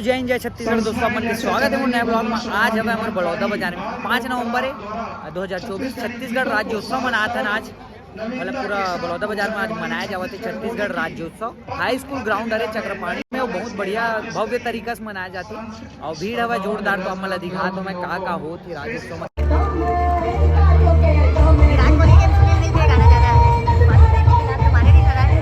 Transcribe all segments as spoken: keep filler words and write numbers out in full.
जय हिंद, जय छत्तीसगढ़ दोस्तों, अपन के स्वागत है मोर नया ब्लॉग में। आज हवे हमर बलौदा बाजार में, पाँच नवंबर है दो हज़ार चौबीस, छत्तीसगढ़ राज्योत्सव मनात हन आज। मतलब पूरा बलौदा बाजार में आज मनाया जावत है Chhattisgarh Rajyotsav. High school ground Hare Chakrapani में, वो बहुत बढ़िया भव्य तरीका से मनाया जाते। अउ भीड़ हवय जोरदार, तो आप मन ला दिखात हों मैं का का होत हे राज्योत्सव में। विराट कोहली के सुनील नहीं थे गाना ज्यादा है। बाकी के खिलाफ तो मारे नहीं लगा है।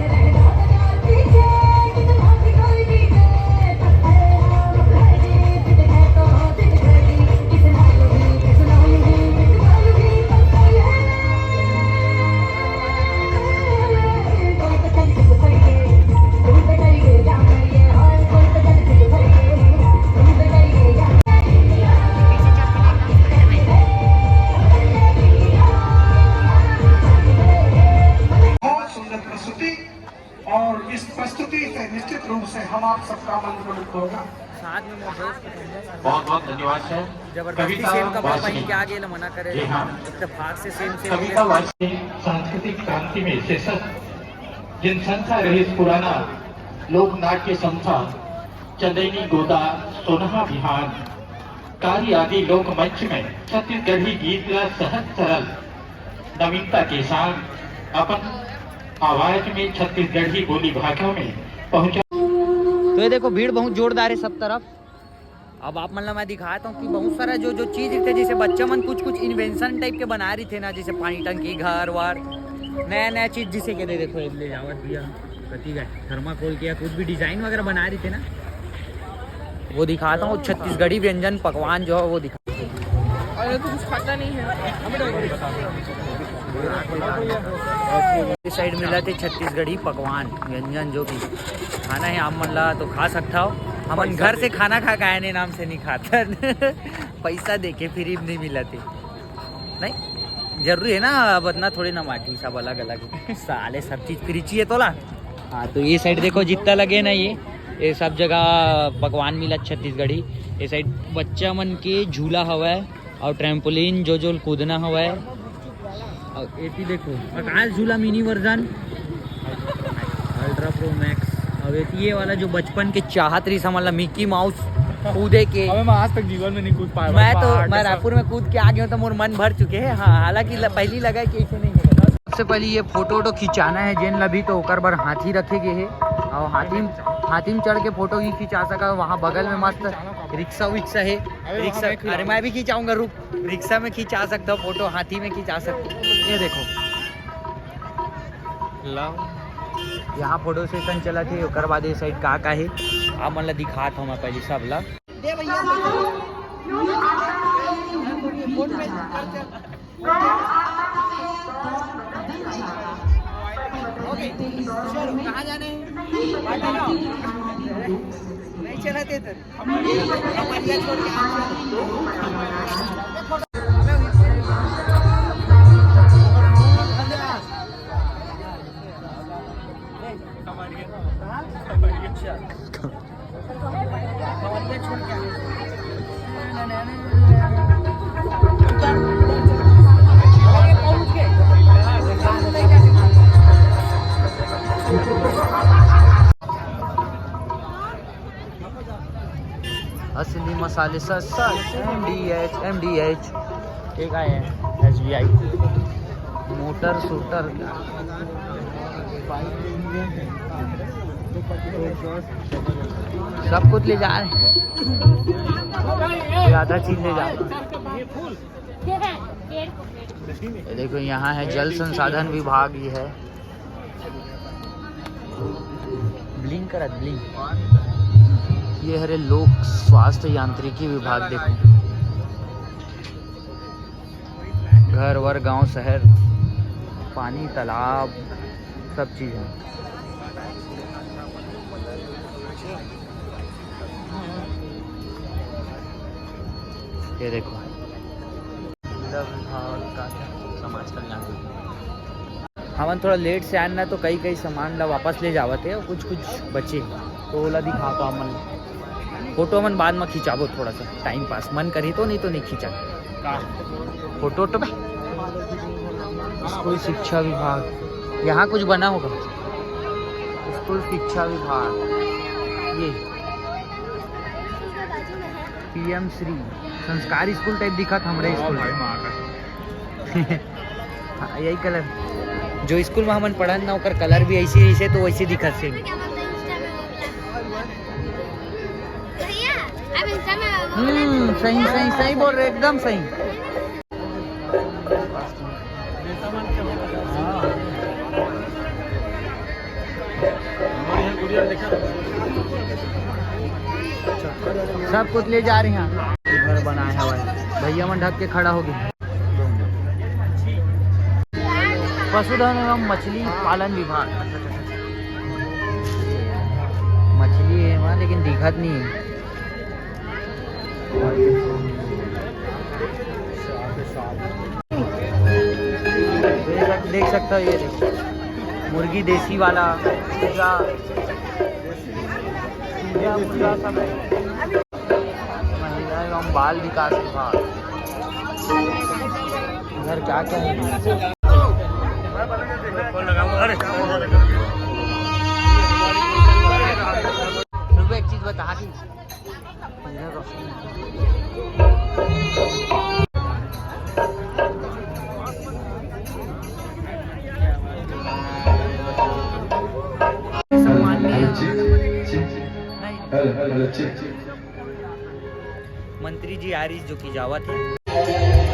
बहुत सुंदर प्रस्तुति, और इस प्रस्तुति से निश्चित रूप से हम आप सबका मंत्रमुग्ध होगा। साथ में मोर दोस्त बहुत बहुत धन्यवाद सर। जबरदस्ती कविता सेम कपड़ा वाचनी। पहन के आ गए, मना करे जी हाँ। इत्तेफाक से सेम सेम कविता वाचनी। सांस्कृतिक क्रांति में शीर्षक जनसंख्या रहित पुराना लोक नाट्य संस्था चंदैनी गोदा सोनहा बिहान कार्य आदि लोक मंच में छत्तीसगढ़ी गीत ला सहज सरल नवीनता के साथ अपन आवाज में छत्तीसगढ़ी बोली भाखा में पहुंचा। तो ये देखो, भीड़ बहुत जोरदार है सब तरफ। अब आप मन ला मैं दिखाता हूँ कि बहुत सारा जो जो चीज रहिथे, जैसे बच्चा मन कुछ कुछ इन्वेंशन टाइप के बना रहिथे ना, जैसे पानी टंकी, घर वर, नया नया चीज जिसे के दे देखो, ये ले जावत भैया, कति गए थर्माकोल के या कुछ भी डिजाइन वगैरह बना रहिथे ना, वो दिखाता हूँ। छत्तीसगढ़ी व्यंजन पकवान जो है वो दिखा। और ये तो कुछ खाता नहीं है। इस साइड मिलथे छत्तीसगढ़ी पकवान व्यंजन, जो भी खाना है आप मन ला तो खा सकता हो। हमन घर से खाना खा के आए ने, नाम से नहीं खाता। पैसा देके फ्री में नहीं मिलथे। नहीं, जरूरी है ना, अब इतना थोड़ी ना बांटी, सब अलग अलग। साले सब चीज फ्री चाहिए तोला। हाँ, तो ये साइड देखो, जितना लगे ना, ये ये सब जगह पकवान मिला छत्तीसगढ़ी। ये साइड बच्चा मन के झूला हवय और ट्रैम्पोलिन, जो जो कूदना हवय। और एती देखो, आकाश झूला mini version, ultra Prof max. अब एती ये वाला जो बचपन के चाहत रहिस हमन ला, मिकी माउस कूदे के। अबे, मैं आज तक जीवन में नहीं कूद पाया मैं भाई, तो पहाड़ मैं के रायपुर में कूद के आ गया हूँ, तो मोर मन भर चुके हैं। हाँ, हालांकि ल-, पहली लगा कि ऐसे नहीं है। सबसे पहले ये फोटो वोटो खिंचाना है जेन ला भी, तो ओकर बर हाथी रखे गे हे। और हाथी, हाथी में चढ़ के फोटो ही खिंचा सका। वहाँ बगल में मस्त रिक्शा विक्शा है। अरे, वहाँ रिक्शा, मैं खिलाऊंगा। अरे, मैं भी खिंचाऊंगा, रुक। रिक्शा में खिंचा सकता हूँ फोटो, हाथी में खिंचा सकता हूँ। ये देखो, लाओ। यहाँ फोटो सेशन चलत हे, ओकर बाद ये साइड का का हे, आप मन ला दिखात हूँ मैं पहले सब ला। दे भैया, OK, चलो, कहाँ जाने हैं? नहीं चलाते इधर। असली मसाले सच सच, एमडीएच, एमडीएच। ये का है? एसबीआई। मोटर सूटर का सब कुछ ले जा रहे हैं। ये आधा चीज ले जा रहे हैं। ये देखो, यहाँ है जल संसाधन विभाग, ये है ब्लिंक करत, ब्लिंक। ये हरे लोक स्वास्थ्य यांत्रिकी विभाग, देखो, घर वर, गांव, शहर, पानी, तालाब, सब चीज है। ये देखो, महिला विभाग का समाज कल्याण विभाग। हमन थोड़ा लेट से आन ना, तो कई कई सामान ला वापस ले जावत हे, कुछ कुछ बचे, तो ओला दिखा पाओ मन। फोटो मन बाद में खिंचाबो, थोड़ा सा टाइम पास मन करही तो, नहीं तो नहीं खींचा। का? फोटो तो बे। स्कूल शिक्षा विभाग, यहाँ कुछ बना होगा। स्कूल शिक्षा विभाग, ये एम श्री संस्कार स्कूल टाइप दिखत हमरे स्कूल। हाँ, यही कलर जो स्कूल में हमन पढ़न ना, ओकर कलर भी ऐसी, ऐसे तो वैसे दिखत सेम। भैया, अब इंस्टा में हम्म, सही, सही, सही बोल रहे, एकदम सही। सब कुछ ले जा रहे हैं। घर बनाए हवा है, भैया मन ढक के खड़ा हो गए। पशुधन एवं मछली पालन विभाग। मछली है वहाँ, लेकिन दिखत नहीं है। देख सक-, देख सकता हो, ये देखो, मुर्गी देसी वाला, चूजा, चूजा, मुर्गा सब है। महिला एवं बाल विकास विभाग। इधर क्या क्या है? रुको, एक चीज बता दी। Hello, check, check. Hello, hello, check, check. मंत्री जी आ रही, जो कि जावत है।